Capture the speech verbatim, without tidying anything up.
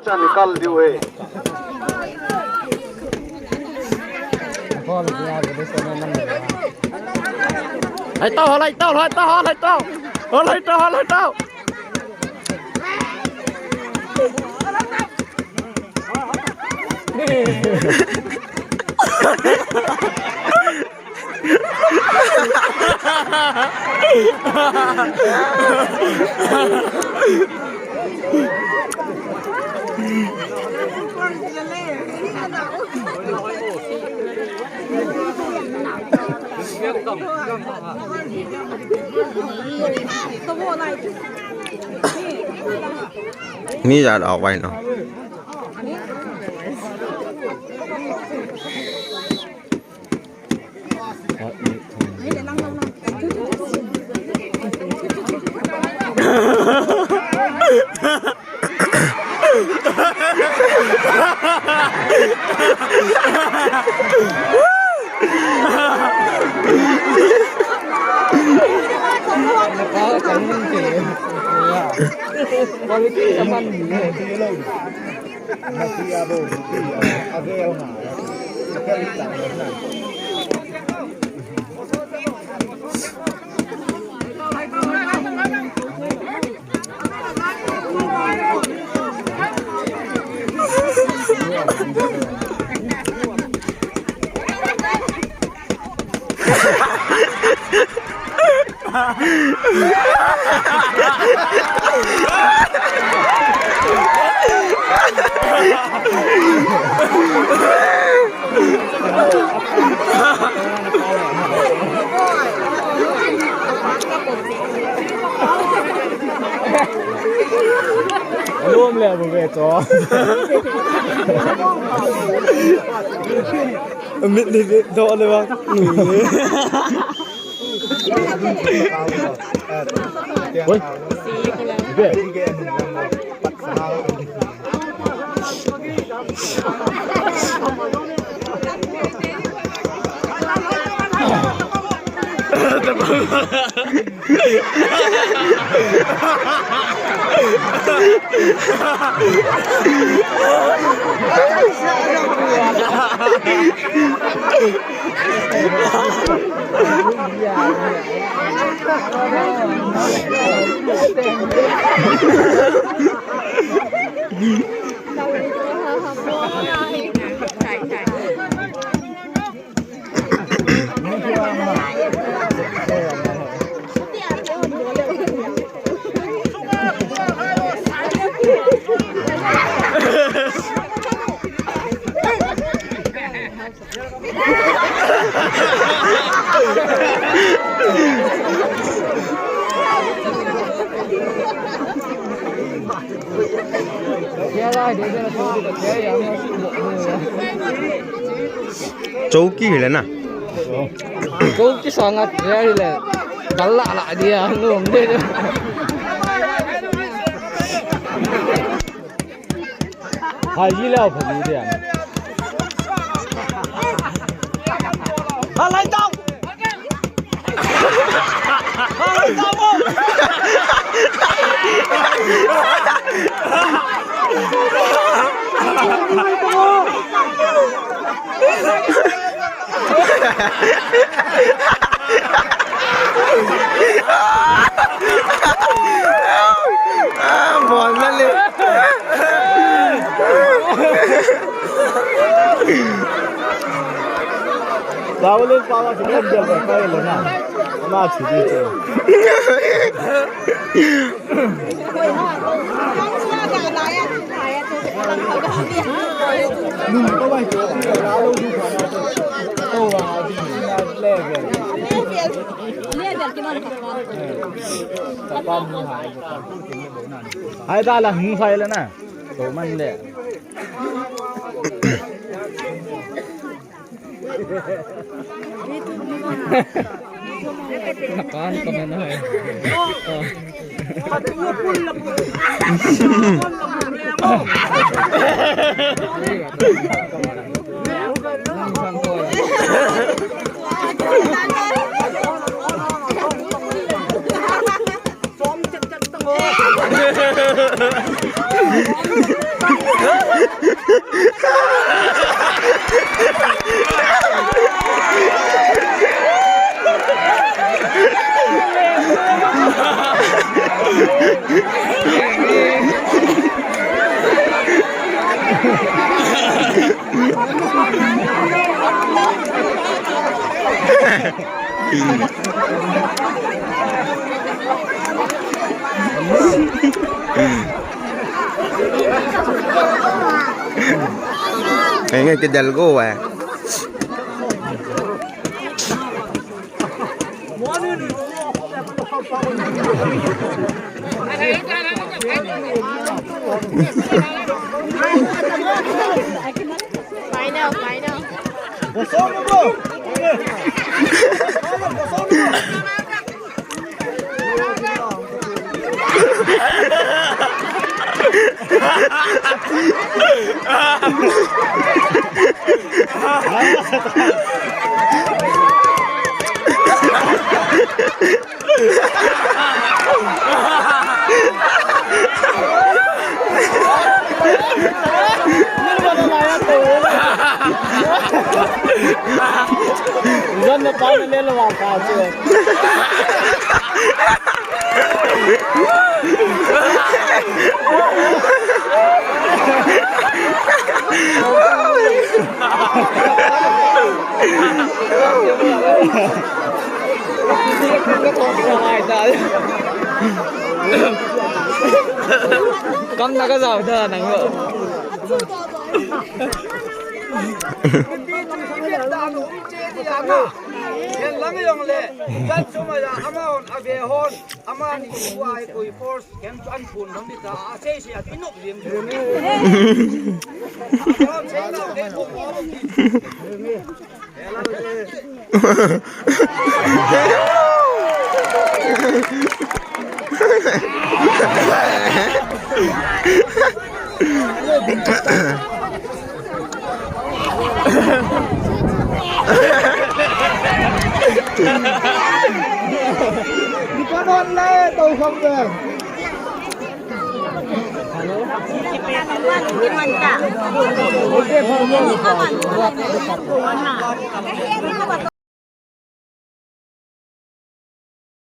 Nical diu ahi. Lai tao, lai tao, lai tao, lai tao. Lai tao, lai tao. Mi jat ok vai no. Lom le bu ve to. Mit ni ve do le ba. Oi. Ve. Chowki hile na. Chowki sanga chair hile. Dalla la dia nom de. Hai ji leo pha ji dia. Ha lai tao. Ah, bol na le. Taulin pa wa si kan jal ka le na. Ama si di to. Hai da la hung sai le na. To man le. Nakan ka man hai. Enge ti dalgo wa. Final, final. Zan na pa na le la wa ka che. Kam na ka zau da nang lo. Yen lang jong le, jan suma ya, amahon ave hon, amani uai koi force, ken chu an phun dam di ta, a sei sei a inok lim. Amahon sei na, ke ko ko.